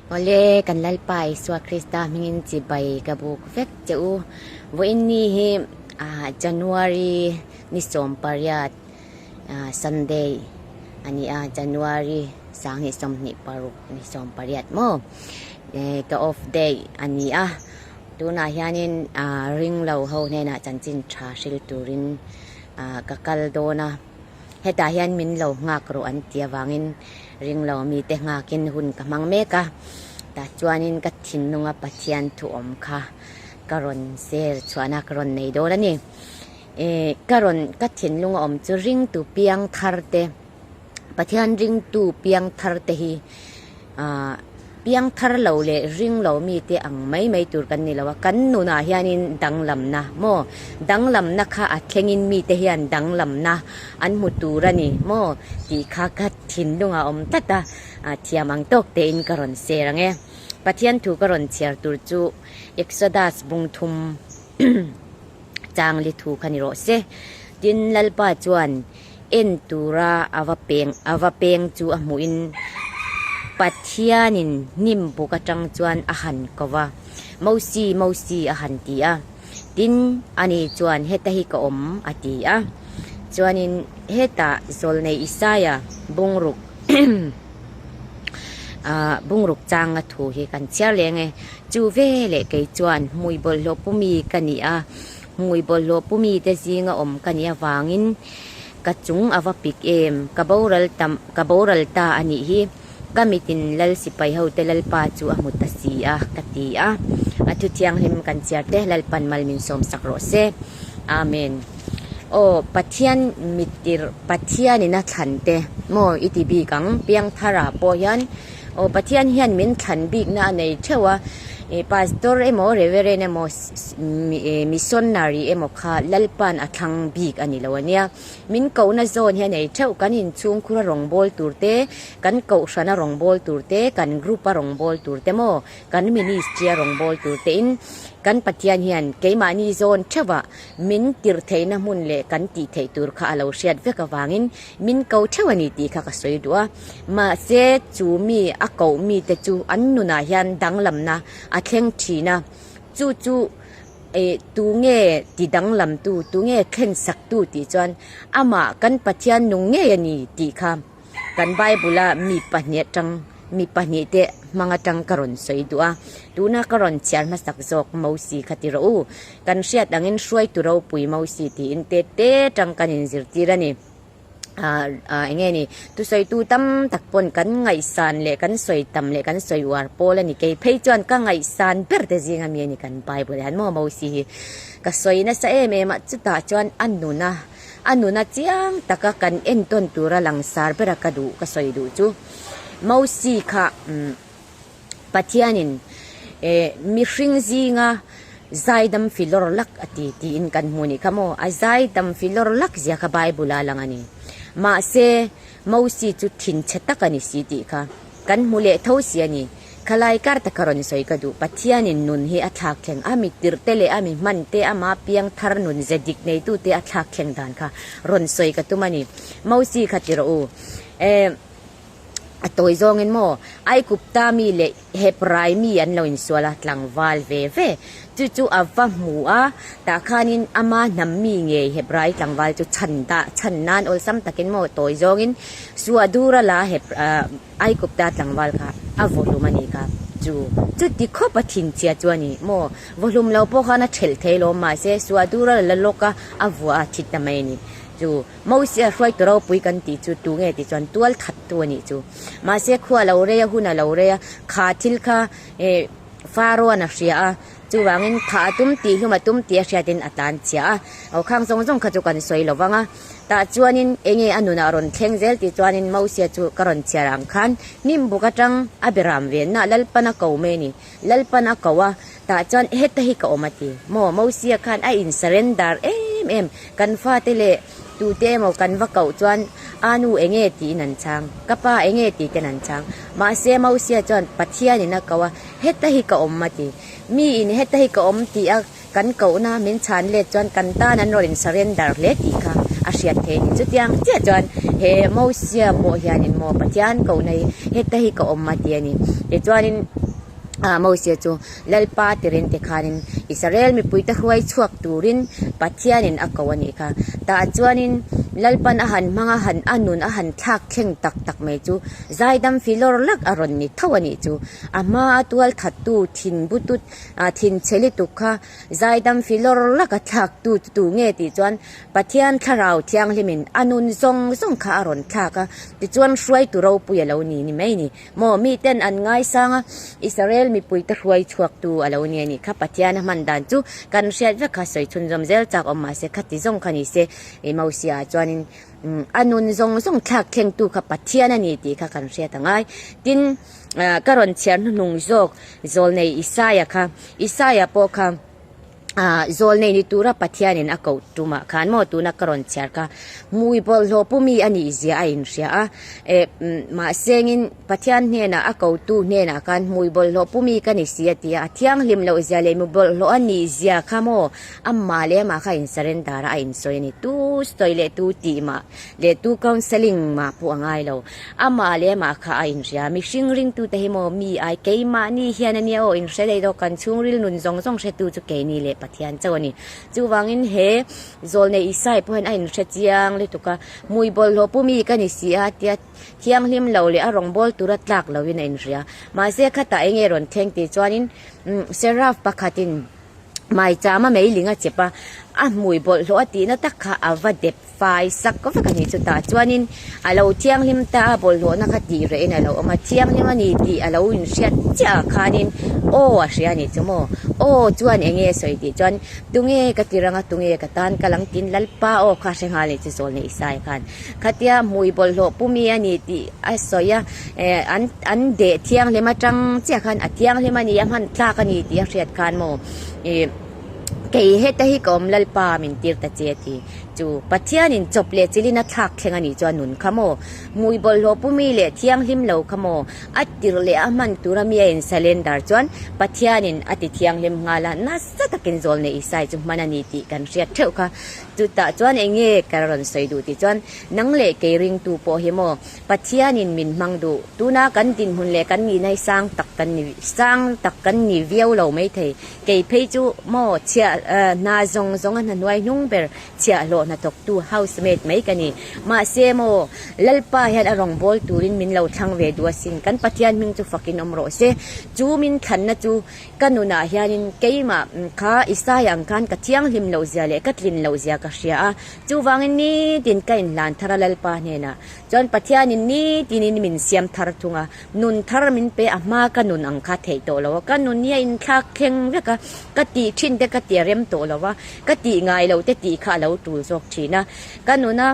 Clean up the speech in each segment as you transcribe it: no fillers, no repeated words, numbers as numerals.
Awle, kan Lalpa Isua Krista hmingin chibai ka buk vek che u. Vawiin ni hi January ni 18 Sunday a ni a, January 2026 ni 18 maw ka off day a ni a. Tunah hianin ring lo ho hnenah chanchin tha hril turin ka kal dawn a. Hetah hian min lo nghak rawh an ti avangin ring lo mite nghakin hun ka hmang mek a, tah chuanin ka thinlunga Pathian thu awm kha ka rawn ser chhuahna ka rawn nei dawn a ni. Eh, ka rawn ka thinlunga awm chu ringtu piang thar te, Pathian ringtu piang thar te hi ah piang thar lo leh ring lo mite ang mai mai tur kan ni lo a, kan nunah hianin danglamna maw danglamna kha a thlengin mite hian danglamna an hmu tur a ni maw tih kha ka thinlungah awm tlat a, ah thiam ang tawk tein ka rawn share ang e. Pathian thu ka rawn chhiar tur chu Exodus bung thum chang li thu kha ni rawh se. Tin, Lalpa chuan en tura a va peng a va peng chu a hmuhin Pathianin hnim buk atang chuan a han ko va, Mosi, Mosi a han ti a. Tin, ani chuan heta hi ka awm a ti a. Chuanin hetah Zawlnei Isaia bungruk bungruk changa thu hi kan chhiar leng e. Chu veleh kei chuan hmui bawlhhlawh pumi ka ni a, hmui bawlhhlawh pumi te zinga awm ka nih avangin ka chung a va pik em, ka boral tam ka boral ta a nih hi, ka mitin lal sipai ho te Lalpa chu a hmu ta si a, ka ti a. A thu thianghlim kan chhiar te Lalpan mal min sawm sak rawh se. Amen. Aw Pathian mittir Pathianin a thlan te maw i ti bik ang, Piangthara pawh hian Aw Pathian hian min thlan bikna a nei theuh a, ih Pastor emaw Reverend emaw Missionary emaw kha Lalpa'n a thlang bik a ni lo a nia. Min kohna zawn hi a nei theuh, kan inchhungkhur a rawngbâwl tur te, kan kohhran a rawngbâwl tur te, kan group a rawngbâwl tur te maw, kan ministry a rawngbâwl tur tein kan Pathian hian keimahni zawn theuhah min tirh theihna hmun leh kan tih theih tur kha a lo hriat vek avangin Min ko theuh a ni tih kha ka sawi duh a, mahse chu mi a koh mite chu an nunah hian danglamna a thleng thin a, chu chu eh tunge ti danglamtu, tunge thlen saktu tih chuan amah kan Pathian nung ngei a ni tih kha kan Bible-a mi pahnih atang mi pahnih te hmang atang ka rawn sawi duh a, tuna ka rawn chhiar hmasak zawk Mosi kha ti rawh u, kan hriat angin hruaitu ropui Mosi tiin te te tang kan inzirtir a ni. Ah eng nge ni thusawitu tam tak pawn kan ngaihsan leh kan sawi tam leh kan sawi uar pawl a ni kei phei chuan ka ngaihsan ber te zinga mi a ni kan bible hian maw Mosi hi ka sawi nasa em em a chutah chuan a nun a a nun a chiang taka kan entawn tura langsar bera ka duh ka sawi duh chu Mosi kha umm Pathianin eh mihring zinga zaidam filawr lak a ti tiin kan hmu nih kha maw? A zaidam filawr lak zia kha Bible ah a lang a ni. Mahse, Mosi chu thinchhe tak a ni si tih kha kan hmu leh tho si a ni. Khalai kar taka rawn sawi ka duh. Pathianin nun hi a thlak thleng a, mi tirh te leh a mi hman te, ama piang thar nun ze dik neitu te a thlak thleng dan kha rawn sawi ka tum a ni. Mosi kha ti rawh u. Eh. A tawi zawngin maw Aikupta mi leh Hebrai mi an lo insual a, tlangval ve ve. Chu chu a va hmu a, tah khanin ama hnam mi ngei Hebrai tlangval chu chhan dah chhan nan awlsam takin maw tawi zawngin Suadura la Aikupta tlangval kha a vawhlum a ni kha. Chu chuti khawp a thinchhia chu a ni maw, vawhlum lo pawh khan a thelh thei lawm mahse Suadura la lawk a, a vuah a thi ta mai a ni. Chu. Mosia hruaitu ropui kan tih chu tu nge tih chuan tual that tu a nih chu. Mahse khua lo rei a, hun a lo rei a, kha thil kha eh Pharaoh-an a hria a, chuvangin thah a tum tih hlum a tum tih a hriatin a tlan chhia a. Aw khang zawng zawng kha chu kan sawi lo vang a. Tah chuanin enge a nunah rawn thleng zel tih chuanin Mosia chu ka rawn chhiar ang khan hnim buk atang a beram venna Lalpan a ko mai a ni. Lalpan a ko a, tah chuan heta hi ka awm a ti. Maw Mosia khan a in surrender em em, kan fate leh tute emaw kan va koh chuan a nu enge tiin an chhang, ka pa enge tih ten an chhang. Mahse Mosia chuan Pathianin a ko a, heta hi ka awm a ti. Mi in heta hi ka awm tih a kan kohna min chhan let chuan kan tan an rawn in surrender hle tih kha a hriat theih a ni. Chutiang chiah chuan he Mosia pawh hianin maw Pathian kohna hi heta hi ka awm a ti a ni. Tichuanin ah Mosia chu Lalpa tirin tikhanin Israel mipuite hruai chhuak turin Pathianin a ko a nih kha. Tah chuanin Lalpan a han hmang a han a nun a han thlak thleng tak tak mai chu zaidam filawr lak a rawn ni tho a nih chu. A hma a tual thattu thin butut ah thin chhe lutuk kha zaidam filawr lak a thlak tu chu tu nge tih chuan Pathian thlarau thianghlimin a nun zawng zawng kha a rawn thlak a, tichuan hruaitu ropui a lo ni ni mai a ni. Maw miten an ngaisang a, Israel mipuite hruai chhuaktu a lo ni a nih kha. Pathian a hman dan chu kan hriat vek kha sawi chhunzawm zel chak awm mahse khati zawng kha ni se i Mosia ah chuanin a nun zawng zawng thlak thlengtu kha Pathian a ni tih kha kan hriat a ngai. Tin, ka rawn chhiar hnuhnung zawk zawlnei Isaia kha, Isaia pawh kha, Ah zawlnei ni tura Pathianin a koh tumah khan maw tuna ka rawn chhiar kha hmui bawlhhlawh pu mi a nih zia a inhria a, eh mahsengin Pathian hnenah a kotu hnenah khan hmui bawlhhlawh pu mi ka ni si a ti a, a thianghlim loh zia leh mi bawlhhlawh a nih zia kha maw amah leh amah kha in surrender a a insawi a ni, tu sawi leh tu tih mah leh tu counselling mah pawh a ngai lo. Amah leh amah kha a inhria. Mihring ringtute hi maw mi ai keimahni hian a nia aw inhre daih dawk kan chhungril nun zawng zawng hretu chu keini leh Pathian chauh a ni. Chuvangin he Zawlnei Isai pawh hian a inhre chiang lutuk a, hmui bawlhhlawh pu mi ka ni si a tia thianghlim lo leh a rawngbâwl tura tlak loin a inhria. Mahse khatah eng nge rawn thleng tih chuanin Seraph pakhatin maichama meiling a chep a, a hmui bawlhhlawh a tihna tak kha a va dep Fai sak vek a ni chutah chuanin a lo thianghlim ta a bawlhhlawhna kha tih reh in a lo awm a thianghlim a ni tih a lo inhriat chiah ah khanin aw a hria a nih chu maw aw chuan eng nge a sawi tih chuan tunge ka ti rang a tunge ka tan ka lang tin Lalpa aw kha a hre nghal a nih chu Zawlnei Isaiah khan khatia hmui bawlhhlawh pu mi a ni tih a sawi a eh an an deh thianghlim atang chiah khan a thianghlim a ni a hman tlak a ni tih a hriat khan maw ih kei heta hi ka awm Lalpa min tir ta che a ti. Chu Pathianin chawp leh chilin a thlak thleng a nih chuan nun kha maw? Hmui bawlhhlawh pumi leh thianghlim lo kha maw? A tirh leh a hman tura mi a insurrender chuan Pathianin a ti thianghlim nghal a, nasa takin Zawlnei Isai chu hman a ni tih kan hriat theuh kha. Chutah chuan eng nge ka rawn sawi duh tih chuan nang leh kei ringtu pawh hi maw Pathianin min hmang duh. Tuna kan dinhmun leh kan nihna hi sang tak kan ni sang tak kan ni viau lo maithei. Kei phei chu maw chhiah hna zawng zawng a hna hnuai hnung ber chhiahhlawh hnathawktu housemaid mai ka ni. Mahse maw Lalpa hian a rawngbâwl turin min lo thlang ve duh asin. Kan Pathian hming chu fakin awm rawh se. Chu min thlanna chu ka nunah hianin keimah kha Isaiah ang khan ka thianghlim loh zia leh ka tlin loh zia ka hria a. Chuvangin nitin ka inhlan thar a Lalpa hnenah chuan Pathianin nitinin min siam thar thung a. Nun thar min pe a hma ka nun ang kha theih tawh lo a, ka nun hi a inthlak thleng vek a, ka tih thin te ka ti a rem tawh lo a, ka tih ngai loh te tih kha a lo tul zawk thin a, ka nuna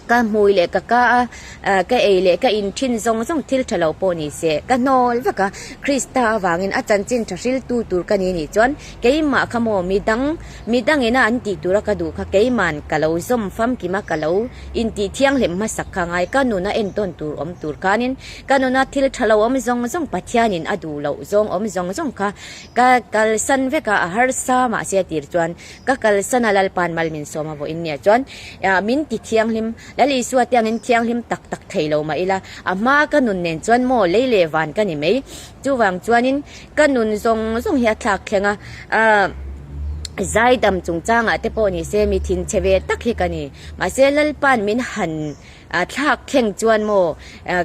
ka hmui leh ka ka a ka ei leh ka in thin zawng zawng thil tha lo pawh ni se ka hnawl vek a, Krista avangin a chanchin tha hriltu tur ka ni nih chuan keimah kha maw midang midangina an tih tura ka duh kha keiman ka lo zawm famkim a ka lo Intih thianghlim hmasak kha ngai ka nuna entawn tur awm tur khanin ka nuna thil tha lo awm zawng zawng Pathianin a duh loh zawng awm zawng zawng kha ka kalsan vek a, a harsa mahse a tir chuan ka kalsan a Lalpa'n mal min sawm a vawiin nia chuan min ti thianghlim Lal Isua te angin thianghlim tak tak thei lo mah ila a hma ka nun nen chuan maw lei leh van ka ni mai chuvang chuanin ka nun zawng zawng hi a thlak thleng a ah zaidam chungchangah te pawh ni se mi thinchhe ve tak hi ka ni. Mahse Lalpa'n min han thlak thleng chuan maw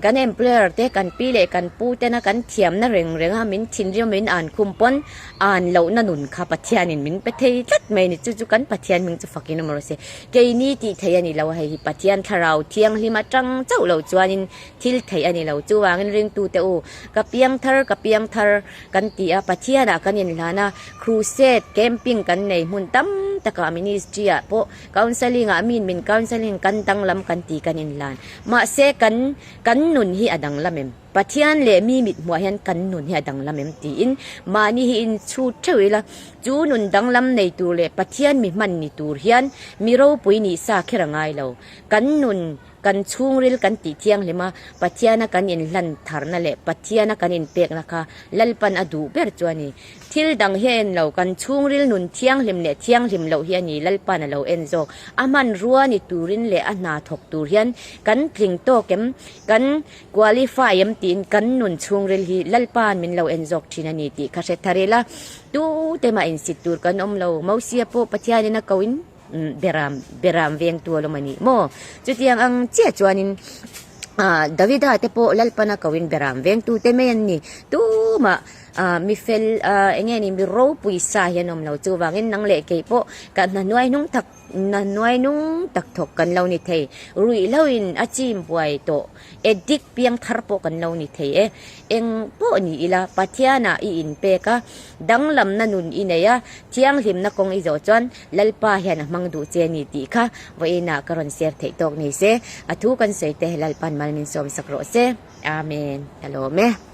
kan employer te kan pi leh kan pu tena kan thiamna reng reng a min thinrim min an khum pawn an lohna nun kha Pathianin min pe thei tlat mai a ni. Chu chu kan Pathian hming chu fakin awm rawh se. Keini tih theih a ni lo a hei hi Pathian thlarau thianghlim atang chauh lo chuanin thil theih a ni lo. Chuvangin ringtute u ka piang thar ka piang thar kan ti a, Pathianah kan inhlan a, crusade camping kan nei hmun tam takah ministry ah pawh Counselling ah min min counselling kan danglam kan ti kan inhlan. Mahse kan kan nun hi a danglam em? Pathian leh mi mit hmuah hian kan nun hi a danglam em tiin mahni hi inchhut theuh ila, chu nun danglam nei tur leh Pathian mi hman ni tur hian mi ropui nih sa kher a ngai lo. Kan nun Kan chhungril kan tih thianghlim a, Pathiana kan inhlan tharna leh Pathiana kan inpekna kha Lalpan a duh ber chu a ni. Thil dang hi a en lo, kan chhungril nun thianghlim leh thianghlim loh hi a ni Lalpan a lo en zawk. A hmanrua ni turin leh a hna thawk tur hian kan tling tawk em, kan qualify em tiin kan nun chhungril hi Lalpan min lo en zawk thin a ni tih kha hre thar ila. Tute mah insit tur kan awm lo, Mosia pawh Pathianin a koin. Beram beram veng tu alawm a ni maw? Chutiang ang chiah chuanin ah Davida te pawh Lalpana koin beram veng tu te mai an ni. Tumah ah mi fel ah eng nge ni mi ropui sa hi an awm lo. Chuvangin nang leh kei pawh ka hna hnuai hnung tak hna hnuai nung tak thawk kan lo ni thei. Ruihloin a chim buai tawh addict piang thar pawh kan lo ni thei e. Eng pawh ni ila Pathianah i inpek a, danglamna nun i nei a, thianghlimna kawng i zawh chuan Lalpa hian a hmang duh che a ni tih kha vawiinah ka rawn share theih tawk ni se. A thu kan sawi te Lalpa'n mal min sawmsak rawh se. Amen. Ka lawm e.